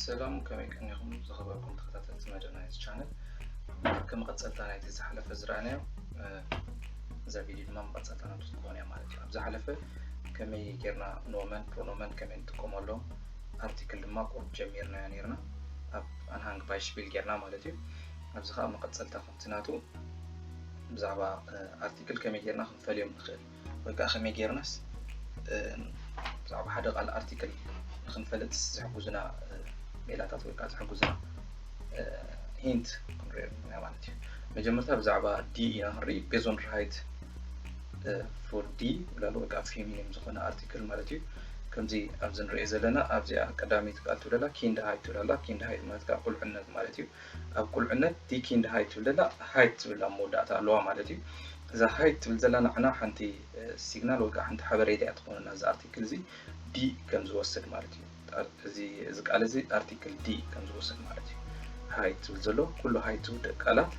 ሰላም፣ ከመይ ቀኒኹም ዝኸበርኩም ተኸታተልቲ መደብ ናይዚ ቻነል? ከም መቐጸልታ ናይቲ ዝሓለፈ ዝረኣናዮ፣ እ፣ እዛ ቪድዮ ድማ መቐጸልታ ናቱ ትኸውን እያ ማለት እዩ። ኣብ ዝሓለፈ ከመይ ጌርና ኖመን ፕሮኖመን ከመይ ንጥቀመሎም፣ ኣርቲክል ድማ ቁሩብ ጀሚርናዮ ኔርና፣ ኣብ ኣንሃንግ ባይሽፒል ጌርና ማለት እዩ። ኣብዚ ኸኣ መቐጸልታ ከምቲ ናቱ ብዛዕባ፣ እ፣ ኣርቲክል ከመይ ጌርና ክንፈልዮም ንኽእል ወይ ከኣ ከመይ ጌርናስ፣ እ፣ ብዛዕባ ሓደ ቃል ኣርቲክል ንኽንፈልጥ ዝሕጉዝና፣ እ፣ ሜላታት ወይ ከኣ ዝሕጉዝና፣ እ፣ ሂንት ክንሪኦ ኣለና ማለት እዩ። መጀመርታ ብዛዕባ ዲ ኢና ክንርኢ። Besonderheit፣ እ፣ for ዲ ይብላሉ ወይ ከኣ ፌሚኒን ዝኾነ ኣርቲክል ማለት እዩ። ከምዚ ኣብዚ ንሪኦ ዘለና ኣብዚኣ ቀዳመይቲ ቃል ትብል ኣላ፣ ኪንድሃይት ትብል ኣላ። ኪንድሃይት ማለት ከኣ ቁልዕነት ማለት እዩ። ኣብ ቁልዕነት ዲ ኪንድሃይት ትብል ዘላ ሃይት ትብል ኣብ መወዳእታ ኣለዋ ማለት እዩ። እዛ ሃይት ትብል ዘላ ንዓና ሓንቲ፣ እ፣ ሲግናል ወይ ከኣ ሓንቲ ሓበሬታ እያ ትኾነና እዚ ኣርቲክል እዚ ዲ ከም ዝወስድ ማለት እዩ። ኣር-፣ እዚ፣ እዚ ቃል እዚ ኣርቲክል ዲ ከም ዝወስድ ማለት እዩ። ሃይት ትብል ዘሎ ኩሉ ሃይት ዝውድእ ቃላት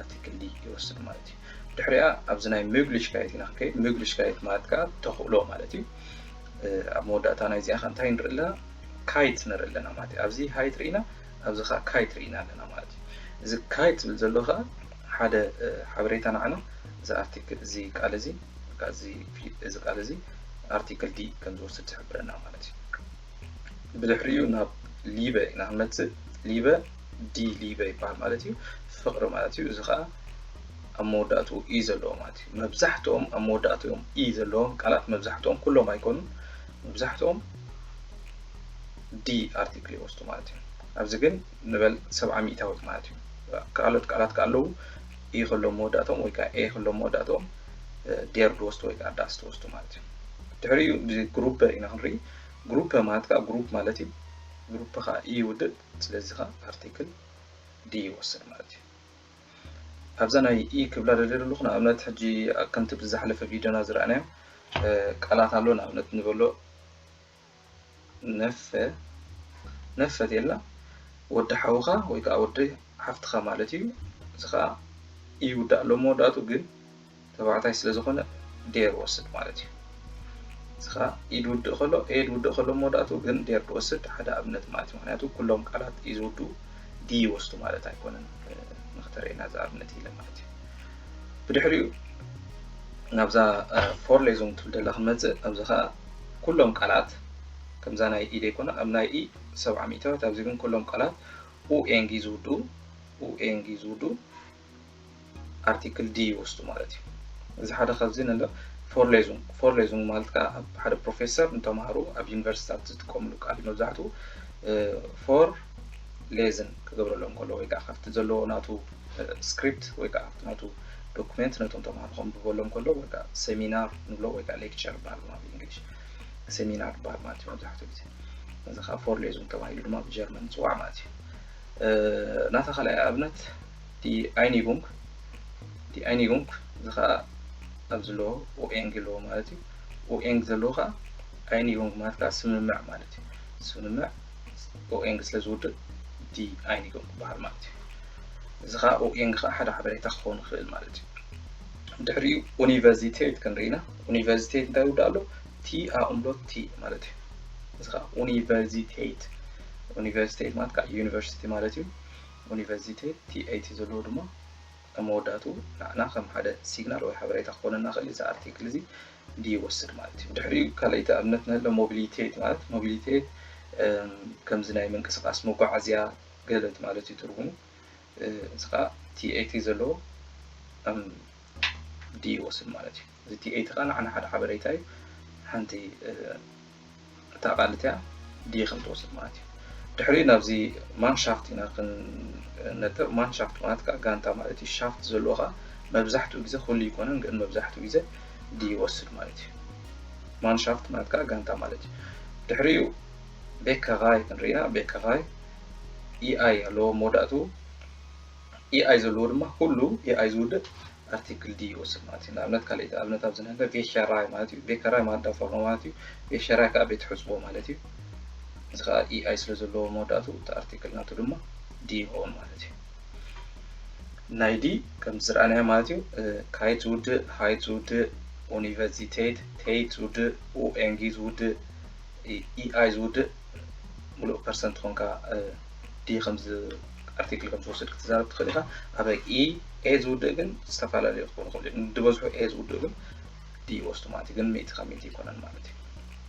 ኣርቲክል ዲ ይወስድ ማለት እዩ። ድሕሪኣ ኣብዚ ናይ ሜግሊሽካየት ኢና ክንከይድ። ሜግሊሽካየት ማለት ከኣ ተኽእሎ ማለት እዩ። እ፣ ኣብ መወዳእታ ናይዚኣ ከ እንታይ ንርኢ ኣለና? ካይት ንርኢ ኣለና ማለት እዩ። ኣብዚ ሃይት ርኢና፣ ኣብዚ ከኣ ካይት ርኢና ኣለና ማለት እዩ። እዚ ካይት ዝብል ዘሎ ከኣ ሓደ፣ እ፣ ሓበሬታ ንዓና እዚ ኣርቲክል፣ እዚ ቃል እዚ፣ እዚ ፊ-፣ እዚ ቃል እዚ ኣርቲክል ዲ ከም ዝወስድ ዝሕብረና ማለት እዩ። ብድሕሪኡ ናብ ሊበ ኢና ክንመጽእ። ሊበ፣ ዲ ሊበ ይበሃል ማለት እዩ። ፍቕሪ ማለት እዩ። እዚ ከኣ ኣብ መወዳእትኡ ኢ ዘለዎ ማለት እዩ። መብዛሕትኦም ኣብ መወዳእትኦም ኢ ዘለዎም ቃላት፣ መብዛሕትኦም፣ ኩሎም ኣይኮኑን፣ መብዛሕትኦም ዲ ኣርቲክል ይወስዱ ማለት እዩ። ኣብዚ ግን ንበል ሰብዓ ሚእታዊት ማለት እዩ። ካልኦት ቃላት ከኣ ኣለዉ፣ ኢ ከሎ መወዳእትኦም ወይ ከኣ ኤ ከሎ መወዳእትኦም፣ እ፣ ዴር ዝወስዱ ወይ ከኣ ዳስ ዝወስዱ ማለት እዩ። ድሕሪኡ ብግሩፐ ኢና ክንርኢ። ግሩፐ ማለት ከኣ ግሩፕ ማለት እዩ። ግሩፐ ከኣ ኢ ይውድእ፣ ስለዚ ከኣ ኣርቲክል ዲ ይወስድ ማለት እዩ። ኣብዛ ናይ ኢ ክብላ ደልየ ዘለኹ፣ ንኣብነት ሕጂ ከምቲ ብዝሓለፈ ቪድዮና ዝረኣናዮ፣ እ፣ ቃላት ኣሎ። ንኣብነት ንበሎ ነፈ፣ ነፈ ተልና ወዲ ሓውኻ ወይ ከኣ ወዲ ሓፍትኻ ማለት እዩ። እዚ ከኣ ኢ ይውዳእ ኣሎ መወዳእቱ፣ ግን ተባዕታይ ስለ ዝኾነ ዴር ወስድ ማለት እዩ። እዚ ከኣ ኢ ዝውድእ ከሎ፣ ኤ ዝውድእ ከሎ መወዳእቱ ግን ዴር ዝወስድ ሓደ ኣብነት ማለት እዩ። ምኽንያቱ ኩሎም ቃላት ኢ ዝውድኡ ዲ ይወስዱ ማለት ኣይኮነን፣ እ፣ ንኽተርእየና እዚ ኣብነት ኢለ ማለት እዩ። ብድሕሪኡ ናብዛ፣ እ፣ ፎርሌዙንግ ትብል ዘላ ክንመጽእ፣ ኣብዚ ከኣ ኩሎም ቃላት ከምዛ ናይ ኢ ዘይኮነ፣ ኣብ ናይ ኢ ሰብዓ ሚእታዊት፣ ኣብዚ ግን ኩሎም ቃላት ኡኤንግ እዩ ዝውድኡ፣ ኡኤንግ እዩ ዝውድኡ። ኣርቲክል ዲ ይወስዱ ማለት እዩ። እዚ ሓደ ካብዚ ንለ ፎርሌዙንግ፣ ፎርሌዙንግ ማለት ከኣ ኣብ ሓደ ፕሮፌሰር ንተምሃሩ ኣብ ዩኒቨርሲቲታት ዝጥቀምሉ ቃል እዩ። መብዛሕትኡ፣ እ፣ ፎር ሌዝን ክገብረሎም ከሎ ወይ ከኣ ካብቲ ዘለዎ ናቱ፣ እ፣ ስክሪፕት ወይ ከኣ ካብቲ ናቱ ዶኩሜንት ነቶም ተምሃሮ ከንብበሎም ከሎ ወይ ከኣ ሰሚናር ንብሎ ወይ ከኣ ሌክቸር ይበሃል ኣብ ኢንግሊሽ፣ ሰሚናር ይበሃል ማለት እዩ መብዛሕትኡ ግዜ። እዚ ከኣ ፎርሌዙንግ ተባሂሉ ድማ ብጀርመን ይጽዋዕ ማለት እዩ። እ፣ ናታ ካልኣይ ኣብነት ዲ ኣይኒጉንግ፣ ዲ ኣይኒጉንግ እዚ ከኣ ኣብዚ ዘለዎ ኡኤንግ ኣለዎ ማለት እዩ። ኡኤንግ ዘለዎ ከኣ ኣይኒጉንግ ማለት ከኣ ስምምዕ ማለት እዩ። ስምምዕ ኡኤንግ ስለ ዝውድእ ዲ ኣይኒጉንግ ይበሃል ማለት እዩ። እዚ ከኣ ኡኤንግ ከኣ ሓደ ሓበሬታ ክኸውን ይኽእል ማለት እዩ። ድሕሪኡ ኡኒቨርሲቴት ክንርኢ ኢና። ኡኒቨርሲቴት እንታይ ይውዳእ ኣሎ? ቲ ኣእምሎ ቲ ማለት እዩ። እዚ ከኣ ኡኒቨርሲቴት፣ ኡኒቨርሲቴት ማለት ከኣ ዩኒቨርሲቲ ማለት እዩ። ኡኒቨርሲቴት ቲ ኤቲ ዘለዎ ድማ ኣብ መወዳእትኡ ንዓና ከም ሓደ ሲግናል ወይ ሓበሬታ ክኾነና ይኽእል እዩ። እዚ ኣርቲክል እዚ ዲ ይወስድ ማለት እዩ። ድሕሪኡ ካልኣይቲ ኣብነት ንህለ ሞቢሊቴት ማለት፣ ሞቢሊቴት፣ እም፣ ከምዚ ናይ ምንቅስቓስ መጓዓዝያ ገለት ማለት እዩ ትርጉሙ። እ፣ እዚ ከኣ ቲ ኤቲ ዘለዎ፣ እም፣ ዲ ይወስድ ማለት እዩ። እዚ ቲ ኤቲ ከኣ ንዓና ሓደ ሓበሬታ እዩ። ሓንቲ፣ እ፣ እታ ቃል እቲኣ ዲ ከም ትወስድ ማለት እዩ። ድሕሪኡ ናብዚ ማንሻፍት ኢና ክንነጥር። ማንሻፍት ማለት ከኣ ጋንታ ማለት እዩ። ሻፍት ዘለዎ ከኣ መብዛሕትኡ ግዜ፣ ኩሉ ኣይኮነን ግን መብዛሕትኡ ግዜ ዲ ይወስድ ማለት እዩ። ማንሻፍት ማለት ከኣ ጋንታ ማለት እዩ። ድሕሪኡ ቤከራይ ክንርኢ ኢና። ቤከራይ ኢ ኣይ ኣለዎ መወዳእትኡ። ኢ ኣይ ዘለዎ ድማ ኩሉ ኢ ኣይ ዝውድእ ኣርቲክል ዲ ይወስድ ማለት እዩ። ንኣብነት ካልኣይቲ ኣብነት ኣብዚ ንህለ ቬከራይ ማለት እዩ። ቬከራይ ማለት ዳፋሮ ማለት እዩ። ቬከራይ ከኣ ቤት ሕጽቦ ማለት እዩ። እዚ ከኣ ኢ ኣይ ስለ ዘለዎ መወዳእትኡ እቲ ኣርቲክል ናቱ ድማ ዲ ይኸውን ማለት እዩ። ናይ ዲ ከም ዝረኣናዮ ማለት እዩ፣ እ፣ ካይት ዝውድእ፣ ሃይት ዝውድእ፣ ኡኒቨርሲቴት፣ ቴይት ዝውድእ፣ ኡኤንጊ ዝውድእ፣ ኢ-፣ ኢ ኣይ ዝውድእ ሙሉእ ፐርሰንት ኮንካ ዲ ከምዚ ኣርቲክል ከም ዝወስድ ክትዛረብ ትኽእል ኢኻ። ኣብ ኢ ኤ ዝውድእ ግን ዝተፈላለዩ ክኾኑ ይኽእሉ እዮም። ዝበዝሑ ኤ ዝውድእ ግን ዲ ይወስዱ ማለት እዩ። ግን ሚእቲ ካብ ሚእቲ ኣይኮነን ማለት እዩ።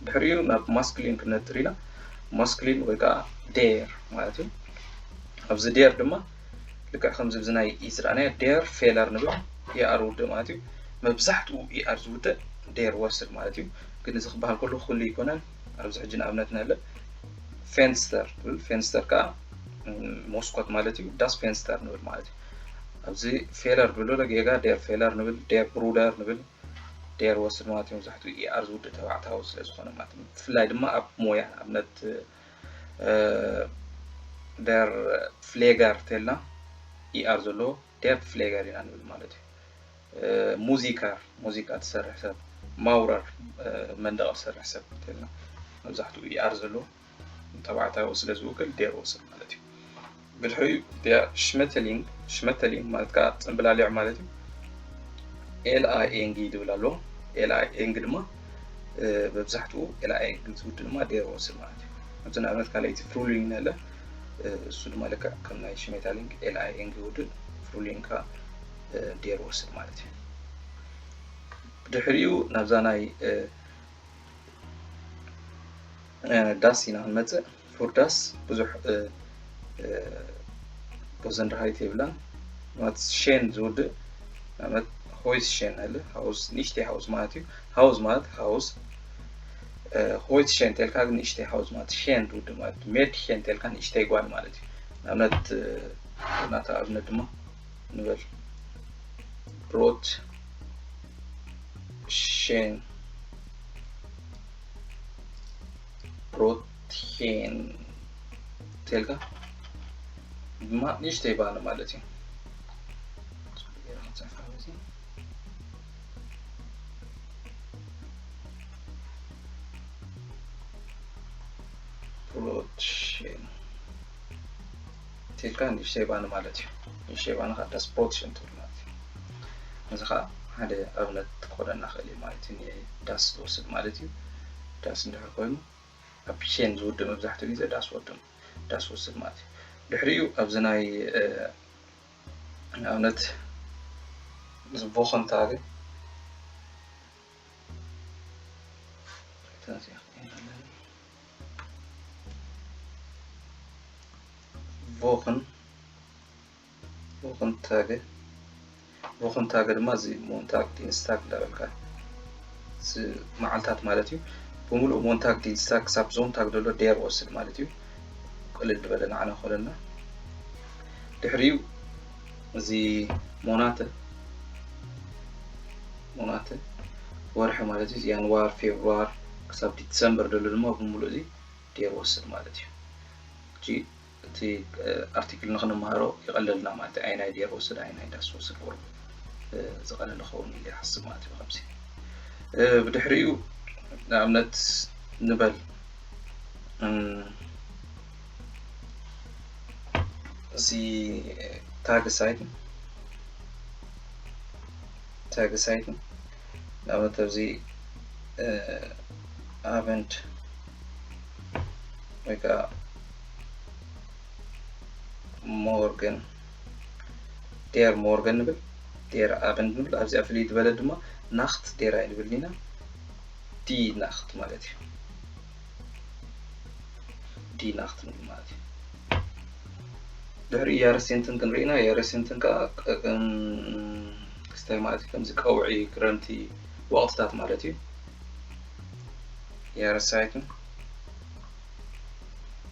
ድሕሪኡ ናብ ማስኩሊን ክንነጥር ኢና። ማስኩሊን ወይ ከዓ ዴር ማለት እዩ። ኣብዚ ዴር ድማ ልክዕ ከምዚ ብዚ ናይ ኢ ዝረኣናዮ ዴር ፌለር ንብል፣ ኢኣር ውድእ ማለት እዩ። መብዛሕትኡ ኢኣር ዝውድእ ዴር ወስድ ማለት እዩ። ግን እዚ ክበሃል ከሎ ኩሉ ኣይኮነን። ኣብዚ ሕጂ ንኣብነት ንህለ ፌንስተር ትብል፣ ፌንስተር ከዓ መስኮት ማለት እዩ። ዳስ ፌንስተር ንብል ማለት እዩ። ኣብዚ ፌለር ንብል ጌጋ ዴር ፌለር ንብል፣ ዴር ብሩደር ንብል፣ ዴር ወስድ ማለት እዩ። መብዛሕትኡ ኢኣር ዝውድእ ተባዕታዊ ስለ ዝኾነ ማለት እዩ። ብፍላይ ድማ ኣብ ሞያ ንኣብነት ዴር ፍሌገር ተልና ኢኣር ዘለዎ ዴር ፍሌገር ኢና ንብል ማለት እዩ። ሙዚከር ሙዚቃ ትሰርሕ ሰብ፣ ማውረር መንደቕ ትሰርሕ ሰብ ተልና መብዛሕትኡ ኢኣር ዘለዎ ተባዕታዊ ስለ ዝውክል ዴር ወስድ ማለት እዩ። ብድሕሪኡ ዴር ሽመተሊንግ፣ ሽመተሊንግ ማለት ከዓ ፅምብላሊዕ ማለት እዩ። ኤል ኣይ ኤንግ ድብል ኣሎ። ኤል ኣይ ኤንግ ድማ መብዛሕትኡ ኤል ኣይ ኤንግ ዝውድእ ድማ ዴር ወስድ ማለት እዩ። ኣብዚ ንኣብነት ካልኣይቲ ፍሩሊንግ ነለ እሱ ድማ ልክዕ ከም ናይ ሽሜታሊንግ ኤል ኣይ ኤንግ ይውድእ፣ ፍሩሊንግ ከዓ ዴር ወስድ ማለት እዩ። ብድሕሪኡ ናብዛ ናይ ዳስ ኢና ክንመፅእ። ፉር ዳስ ብዙሕ ቦዘንድሃይት የብላን። ማለት ሼን ዝውድእ ንኣብነት ሆይስ ሼን ኣለ ሃውስ፣ ንእሽተይ ሃውስ ማለት እዩ። ሃውስ ማለት ሃውስ፣ ሆይስ ሼን ተልካ ግን ንእሽተይ ሃውስ ማለት ሼን ዝውድእ ማለት እዩ። ሜድ ሼን ተልካ ንእሽተይ ጓል ማለት እዩ። ንኣብነት ናታ ኣብነት ድማ ንበል ብሮት ሼን፣ ብሮት ሼን ተልካ ድማ ንእሽተይ ባነ ማለት እዩ። ብሮት ሼን ተልካ ንእሽተይ ባነ ማለት እዩ። ንእሽተይ ባነ ከዓ ዳስ ብሮት ሼን ትብል ማለት እዩ። እዚ ከዓ ሓደ ኣብነት ክኾነና ክእል እዩ ማለት እዩ። ንዳስ ዝወስድ ማለት እዩ። ዳስ እንድሕር ኮይኑ ኣብ ሼን ዝውድእ መብዛሕትኡ ግዜ ዳስ ወድም ዳስ ወስድ ማለት እዩ። ድሕሪኡ ኣብዚ ናይ ንኣብነት ቮኸንታገ ቮኽን ቮኽንታገ ቮኽንታገ ድማ እዚ ሞንታግ ዲንስታግ እንዳበልካ እዚ መዓልታት ማለት እዩ። ብምሉእ ሞንታግ ዲንስታግ ክሳብ ዞንታግ ዘሎ ዴር ወስድ ማለት እዩ። ቅልል ዝበለ ንዓና ክኾነልና። ድሕሪኡ እዚ ሞናተ ሞናተ ወርሒ ማለት እዩ። እዚ ያንዋር፣ ፌብሩዋር ክሳብ ዲሰምበር ዘሎ ድማ ብምሉእ እዚ ዴር ወስድ ማለት እዩ። ሕጂ እቲ ኣርቲክል ንክንመሃሮ ይቐለልና ማለት እዩ። ኣይናይ ዴር ወስድ ኣይናይ ዳስ ወስድ ቁሩብ ዝቐለለ ክኸውን ኢለ ይሓስብ ማለት እዩ። ከምዚ ብድሕሪኡ ንኣብነት ንበል እዚ ታግ ሳይት ታግ ሳይት ንኣብነት ኣብዚ ኣቨንት ወይ ከዓ ሞርገን ዴር ሞርገን ንብል ዴር ኣቨንት ንብል። ኣብዚኣ ፍልይ ዝበለ ድማ ናክት ዴር ኣይንብል ኢና ዲ ናክት ማለት እዩ። ዲ ናክት ንብል ማለት እዩ። ድሕሪ ያረሴንትን ክንርኢና ያረሴንትን ከዓ ክስታይ ማለት እዩ። ከምዚ ቀውዒ ክረምቲ ወቅትታት ማለት እዩ። ያረሳይትን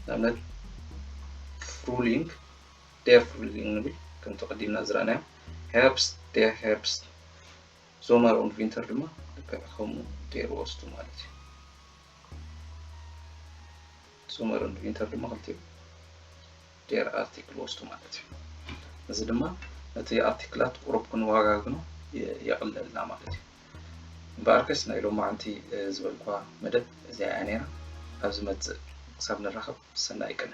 ንኣብነት ፍሩሊንግ ዴር ፍሩሊንግ ንብል ከምቲ ቅዲምና ዝረኣናዮ። ሄርብስት ዴር ሄርብስት ዞመር ኦንድ ቪንተር ድማ ልክዕ ከምኡ ዴር ወስዱ ማለት እዩ። ሶመር ኦንድ ቪንተር ድማ ክልቲኡ ዴር ኣርቲክል ወስዱ ማለት እዩ። እዚ ድማ ነቲ ኣርቲክላት ቁሩብ ክንወጋግኖ የቕልለልና ማለት እዩ። እምበኣርከስ ናይ ሎማዓንቲ ዝበልኳ መደብ እዚኣ እያ ነይራ። ኣብ ዝመፅእ ክሳብ ንራኸብ ሰናይ ቅነ።